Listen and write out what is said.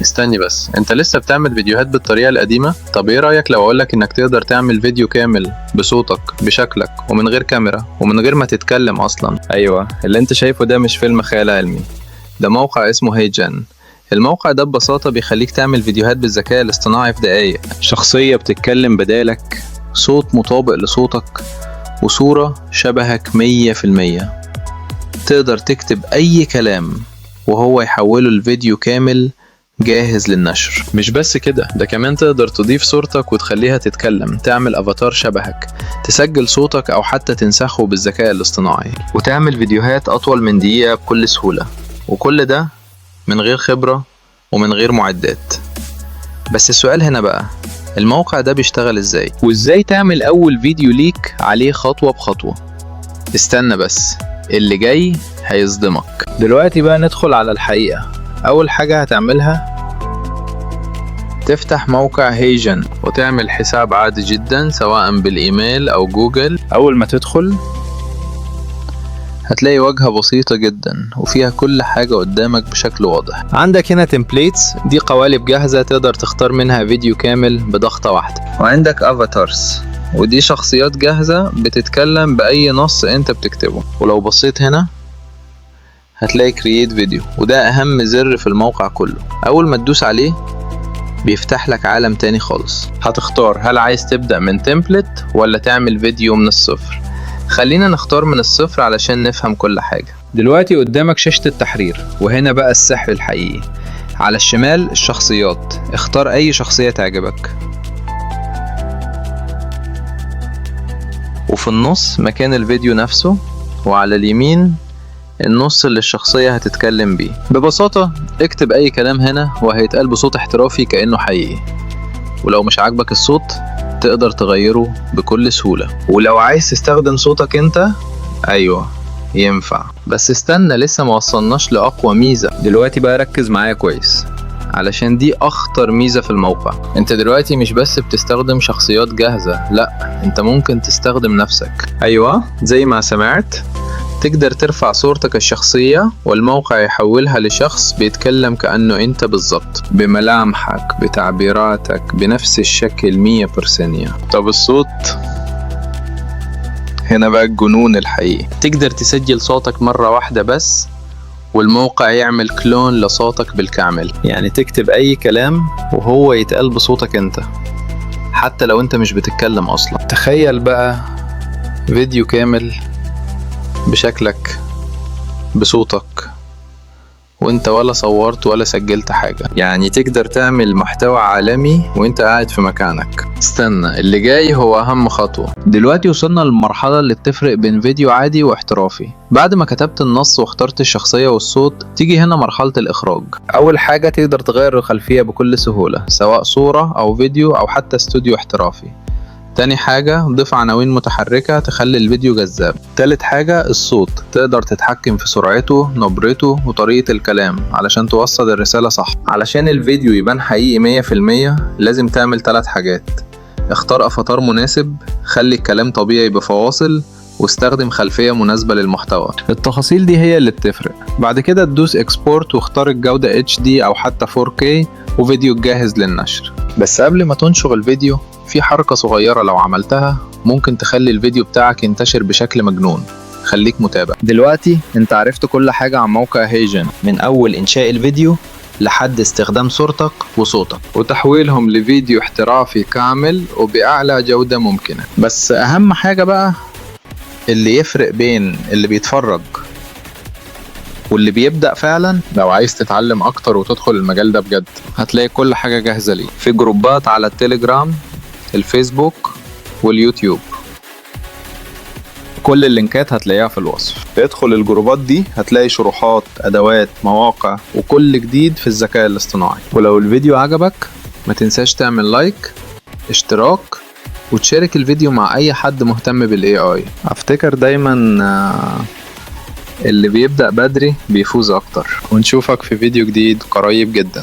استني بس، انت لسه بتعمل فيديوهات بالطريقة القديمة؟ طب ايه رأيك لو اقولك انك تقدر تعمل فيديو كامل بصوتك، بشكلك، ومن غير كاميرا، ومن غير ما تتكلم اصلا؟ ايوه، اللي انت شايفه ده مش فيلم خيال علمي، ده موقع اسمه HeyGen. الموقع ده ببساطة بيخليك تعمل فيديوهات بالذكاء الاصطناعي في دقايق. شخصية بتتكلم بدالك، صوت مطابق لصوتك، وصورة شبهك 100%. تقدر تكتب أي كلام وهو يحوله لفيديو كامل جاهز للنشر. مش بس كده، ده كمان تقدر تضيف صورتك وتخليها تتكلم، تعمل افاتار شبهك، تسجل صوتك او حتى تنسخه بالذكاء الاصطناعي، وتعمل فيديوهات اطول من دقيقة بكل سهولة. وكل ده من غير خبرة ومن غير معدات. بس السؤال هنا بقى، الموقع ده بيشتغل ازاي؟ وازاي تعمل اول فيديو ليك عليه خطوة بخطوة؟ استنى بس، اللي جاي هيصدمك. دلوقتي بقى ندخل على الحقيقة. اول حاجة هتعملها تفتح موقع HeyGen وتعمل حساب عادي جدا، سواء بالايميل او جوجل. اول ما تدخل هتلاقي واجهة بسيطة جدا وفيها كل حاجة قدامك بشكل واضح. عندك هنا templates، دي قوالب جاهزة تقدر تختار منها فيديو كامل بضغطة واحدة. وعندك avatars، ودي شخصيات جاهزة بتتكلم بأي نص انت بتكتبه. ولو بصيت هنا هتلاقي create video، وده أهم زر في الموقع كله. أول ما تدوس عليه بيفتح لك عالم تاني خالص. هتختار هل عايز تبدأ من template ولا تعمل فيديو من الصفر. خلينا نختار من الصفر علشان نفهم كل حاجة. دلوقتي قدامك شاشة التحرير، وهنا بقى السحر الحقيقي. على الشمال الشخصيات، اختار أي شخصية تعجبك. وفي النص مكان الفيديو نفسه، وعلى اليمين النص اللي الشخصية هتتكلم بيه. ببساطة اكتب أي كلام هنا وهيتقال بصوت احترافي كأنه حقيقي. ولو مش عاجبك الصوت تقدر تغيره بكل سهولة. ولو عايز تستخدم صوتك انت، ايوه ينفع. بس استنى، لسه ما وصلناش لأقوى ميزة. دلوقتي بقى ركز معايا كويس، علشان دي أخطر ميزة في الموقع. انت دلوقتي مش بس بتستخدم شخصيات جاهزة، لا، انت ممكن تستخدم نفسك. ايوه زي ما سمعت، تقدر ترفع صورتك الشخصية والموقع يحولها لشخص بيتكلم كأنه انت بالظبط، بملامحك، بتعبيراتك، بنفس الشكل 100%. طب الصوت؟ هنا بقى الجنون الحقيقي. تقدر تسجل صوتك مرة واحدة بس والموقع يعمل clone لصوتك بالكامل. يعني تكتب أي كلام وهو يتقال بصوتك انت، حتى لو انت مش بتتكلم أصلا. تخيل بقى فيديو كامل بشكلك، بصوتك، وانت ولا صورت ولا سجلت حاجة. يعني تقدر تعمل محتوى عالمي وانت قاعد في مكانك. استنى، اللي جاي هو اهم خطوة. دلوقتي وصلنا للمرحلة اللي بتفرق بين فيديو عادي واحترافي. بعد ما كتبت النص واخترت الشخصية والصوت، تيجي هنا مرحلة الإخراج. أول حاجة تقدر تغير الخلفية بكل سهولة، سواء صورة أو فيديو أو حتى استوديو احترافي. تاني حاجة، ضيف عناوين متحركة تخلي الفيديو جذاب. تالت حاجة، الصوت، تقدر تتحكم في سرعته، نبرته، وطريقة الكلام علشان توصل الرسالة صح. علشان الفيديو يبان حقيقي 100% لازم تعمل 3 حاجات: اختار افاتار مناسب، خلي الكلام طبيعي بفواصل، واستخدم خلفية مناسبة للمحتوى. التفاصيل دي هي اللي بتفرق. بعد كده تدوس export واختار الجودة HD او حتى 4K، وفيديو جاهز للنشر. بس قبل ما تنشر الفيديو، في حركة صغيرة لو عملتها ممكن تخلي الفيديو بتاعك ينتشر بشكل مجنون. خليك متابع. دلوقتي انت عرفت كل حاجة عن موقع HeyGen، من اول انشاء الفيديو لحد استخدام صورتك وصوتك وتحويلهم لفيديو احترافي كامل وبأعلى جودة ممكنة. بس اهم حاجة بقى، اللي يفرق بين اللي بيتفرج واللي بيبدأ فعلا، لو عايز تتعلم اكتر وتدخل المجال ده بجد، هتلاقي كل حاجة جاهزة ليك في جروبات على التليجرام، الفيسبوك، واليوتيوب. كل اللينكات هتلاقيها في الوصف. ادخل الجروبات دي، هتلاقي شروحات، ادوات، مواقع، وكل جديد في الذكاء الاصطناعي. ولو الفيديو عجبك ما تنساش تعمل like، اشتراك، وتشارك الفيديو مع اي حد مهتم بال AI. افتكر دايما اللي بيبدأ بدري بيفوز اكتر. ونشوفك في فيديو جديد قريب جدا.